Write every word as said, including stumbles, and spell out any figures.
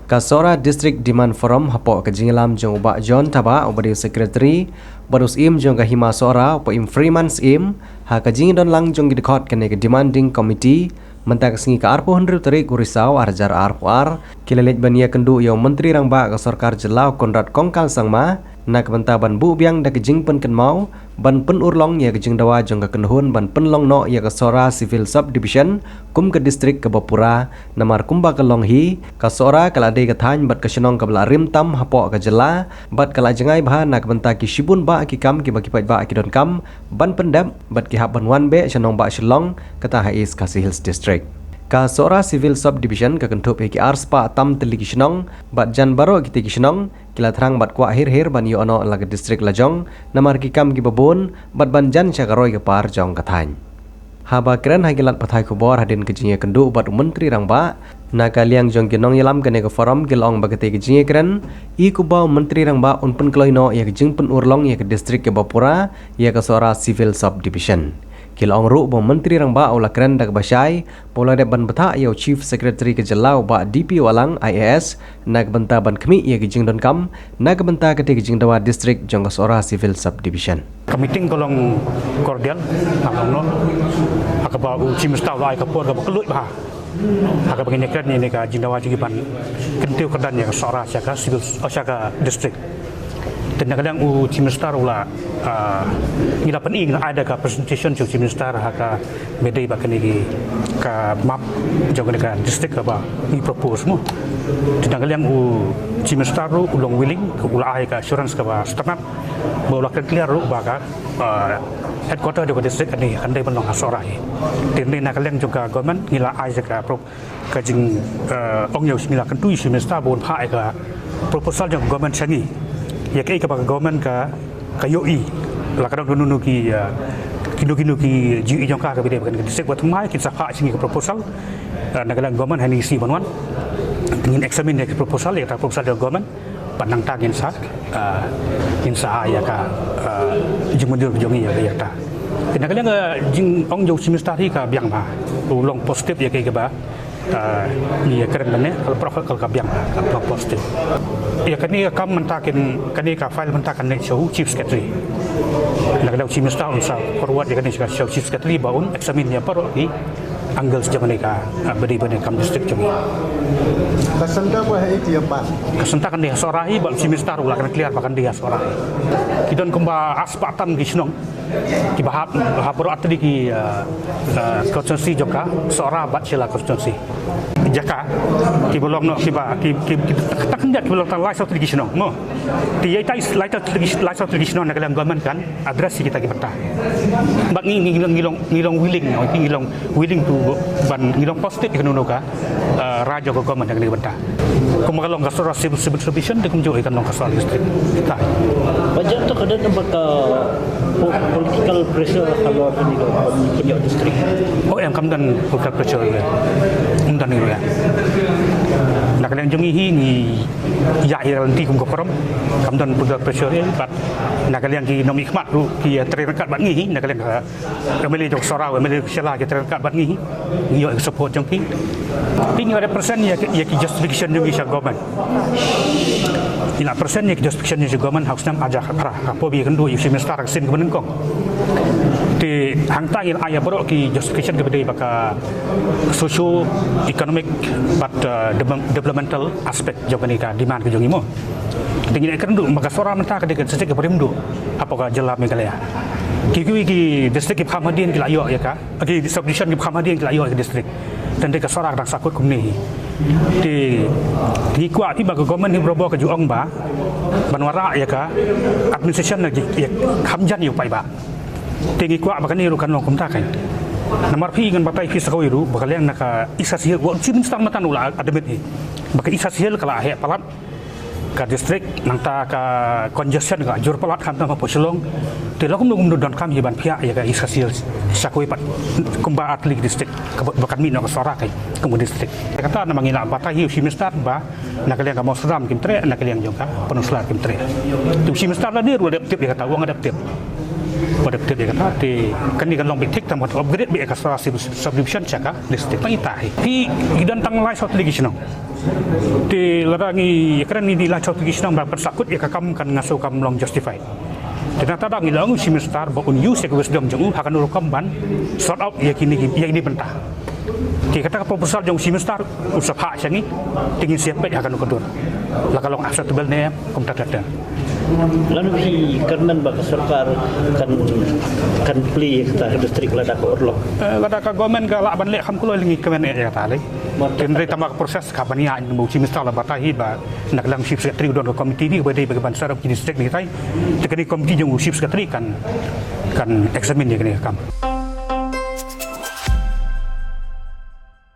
Ka Sohra District Demand Forum hapoh ka jingïalam jong u Bah John Thabah uba dei u Secretary bad u Syiem jong ka Hima Sohra u Bah Im Freeman Syiem, ha ka jingdon lang jong ki dkhot kane ka Demanding Committee mynta ka sngi ka arphew hynriew tarik u Risaw arhajar arphew ar, ki la leit ban ïakynduh ïa u Myntri Rangbah ka Sorkar Jylla u Conrad Kongkal Sangma na ka bynta ban buh biang da ka jingpynkynmaw ban pynurlong ïa ka jingdawa jong ka kynhun ban pynlong noh ïa ka Sohra Civil Subdivision kum ka district kaba pura, namar kumba ka long hi, ka Sohra ka la dei ka thaiñ bad ka shnong kaba la rim tam hapoh ka jylla bad ka la jngai bha na ka bynta ki shibun bah ki kam kiba ki paidbah ki donkam ban pyndep bad ki hap ban wan beh sha nongbah Shillong, kata ha East Khasi Hills District. Ka Sohra Civil Subdivision ka kynthup ïa ki arspah tam tylli ki shnong bad jan baroh kitei ki shnong ki la thrang bad kwah her her ban ïoh noh la ka district lajong namar ki kam kiba bun bad ban jan sha ka roi ka par jong ka thaiñ. Haba kren ha ki lad pathai khubor hadien ka jingïakynduh bad u Myntri Rangbah, na ka liang jong ki nongïalam kane ka forum ki la ong ba katei ka jingïakren i kumba u Myntri Rangbah un pynkloi noh ïa ka jingpynurlong ïa ka district kaba pura ïa ka Sohra Civil Subdivision. Ki la ong ruh ba u Myntri Rangbah u la kren da kaba shai ba u la dep ban bthah ïa u Chief Secretary ka jylla u Bah D P Wahlang I A S na ka bynta ban khmih ïa ki jingdonkam na ka bynta katei ka jingdawa district jong ka Sohra Civil Subdivision. Ka meeting ka long cordial, nga ong noh. Ha kaba u Chief Minister u la ai ka por kaba kylluid bha ha kaba ngin ïakren ïa kane ka jingdawa jong ngi ban kyntiew kyrdan ïa ka Sohra sha ka civil, oh, sha ka district. Te na ka liang u Chief Minister u la, ah, ngi la pyni, ngi la ai da ka presentation jong u Chief Minister ha kaba dei ba kane ka map jong kane ka district kaba ngi propose mo. Te na ka liang u Chief Minister ruh u long willing, u la ai ka assurance kaba sngewtynnat ba u la kren clear ruh ba ka, ah, headquarter jong ka district kane kan dei ban long ha Sohra hi. Te na ka liang jong ka government ngi la ai ka pro-, ka jing, eh, ong ïa u, ngi la kyntu ïa u Chief Minister ba un phah ïa ka proposal jong ka government sha ngi ïa kaei kaba ka government ka, ka ïohi, la ka don kano kano ki, eh, kino kino ki jingïohi jong ka kaba dei ba kane ka district, wat thymmai kin sa phah sha ngi ka proposal. Eh, na ka liang government ha kine ki sngi ban wan ngin examine ïa ka proposal, ïa ka proposal jong ka government. Bad nangta ngin sa, ah, ngin sa ai ïa ka, ah, jingmynjur jong ngi ïa ka, ïa kata. Te na ka liang, ah, jingong jong u Chief Minister hi ka biang bha. U long positive ïa kaei kaba, ah, ngi ïakren lane, ka la prof-, ka la biang bha, ka long positive. Ïa kane ka kam mynta kin, kane ka file mynta kan leit sha u Chief Secretary. Na ka liang u Chief Minister un sa forward ïa kane sha u Chief Secretary ba un examine ïa baroh ki angles jong kane ka, ah, ba dei ba dei kam district jong ngi. Ka center ba ha iti ya ba? Ka center kan dei ha Sohra hi, bad u Chief Minister u la kren clear ba kan dei ha Sohra hi. Ki don kumba arspah tam ki shnong kiba hap, hap baroh artylli ki, ah, ah, constituency jong ka Sohra bad Shella constituency. Jaka kiba long noh kiba, ki, ki, ki, tang khyndiat kiba long tang lai saw tylli ki shnong mo. Te ïa ita i lai saw tylli ki, lai saw tylli ki shnong na ka liang government kan address ïa kita ki bynta. Bad ngi, ngi, ngi long, ngi long, ngi long willing, ngi long willing to ban, ngi long positive ïa kano kano ka, eh, rai jong ka government ïa kane ka bynta. Kumba ka long ka Sohra civil, civil subdivision, te kumjuh ïa ka long ka Sohra district. Kita. Ba jia to ka don namar ka po-, political pressure halor kane ka pynïoh district. Oh, em, kam don political pressure ruh. Ym don ruh ïa. Na ka liang jong ngi hi ngi ïa, ïa lynti kum ka forum. Kam don political pressure ruh, bad na ka liang ki nongmihkhmat ruh ki, eh, trei ryngkat bad ngi hi, na ka liang ka M L A jong Sohra, M L A Shella ki trei ryngkat bad ngi hi. Ngi ïoh support jong ki. Te ngi la represent ïa ki, ïa ki justification jong ngi sha government. Ngi la present ïa ki justification jong ngi sha government ha u snem arhajar khatphra. Hapoh ba ïakynduh ïa u Chief Minister ha ka sien kaba nyngkong. Te hangta ngi la ai ïa baroh ki justification kiba dei ba ka socio economic bad, uh, develop-, developmental aspect jong kane ka demand ka jong ngi mo. Te ngi la ïakynduh ba ka Sohra mynta ka dei ka district kaba rim duh hapoh ka jylla Meghalaya. Kiwei kiwei ki district kiba kham hadien ki la ïoh ïa ka, ki subdivision kiba kham hadien ki la ïoh ïa ka district. Tang dei ka Sohra ka dang sahkut kumne hi. Te ngi kwah phi ba ka government hi barabor ka ju ong ba ban wanrah ïa ka administration na ki, ïa kham jan ïa u paidbah. Te ngi kwah ba kane ruh kan long kumta kan. Namar phi ngan batai phi sa kawei ruh ba ka liang na ka East Khasi Hills, u Chief Minister mynta u la admit hi ba ka East Khasi Hills ka la heh palat ka district, nangta ka congestion ka jur palat khamtam hapoh Shillong. Te la kumno kumno donkam hi ban phiah ïa ka East Khasi Hills sha kawei pat kumba artylli ki district kaba, ba kan mih noh ka Sohra kai kum ka district. Kata namar ngi la batai hi u Chief Minister ba na ka liang ka Mawsynram kim treh, na ka liang jong ka Pynursla kim treh. Te u Chief Minister lade ruh u la dep tip ïa kata, u ong u la dep tip. Ba dep tip ïa kata te kane kan long beit thik tam, kan upgrade beit ïa ka Sohra sub-, subdivision sha ka district. Pynta hi phi, ngi don tang laiphew tylli ki shnong. Te lada ngi ïakren ngi dei laiphew tylli ki shnong ba pynsakut ïa ka kam, kan nga sngew kam long justified. Te nangta da ngi la ong u Chief Minister ba un use ïa ka wisdom jong u ha kano rukom ban sort out ïa kine ki, ïa kine bynta. Te kata ka proposal jong u Chief Minister un sa phah sha ngi, te ngin sa ïa peit ha kano ka dur, la ka long acceptable ne em, kumta ter ter. Lano phi kyrmen ba ka sorkar kan, kan plie ïa kata ka district lada ka urlong? Eh, lada ka government ka lah ban leh, kham kloi lei ngi kmen ïa kata lei. Hynrei tang ba ka process ka ban ïaid, u Chief Minister la batai hi ba na ka liang u Chief Secretary u don ka committee hi ba dei ba ka ban set up ki district ni tai. Te kane ka committee jong u Chief Secretary kan, kan examine ïa kane ka kam.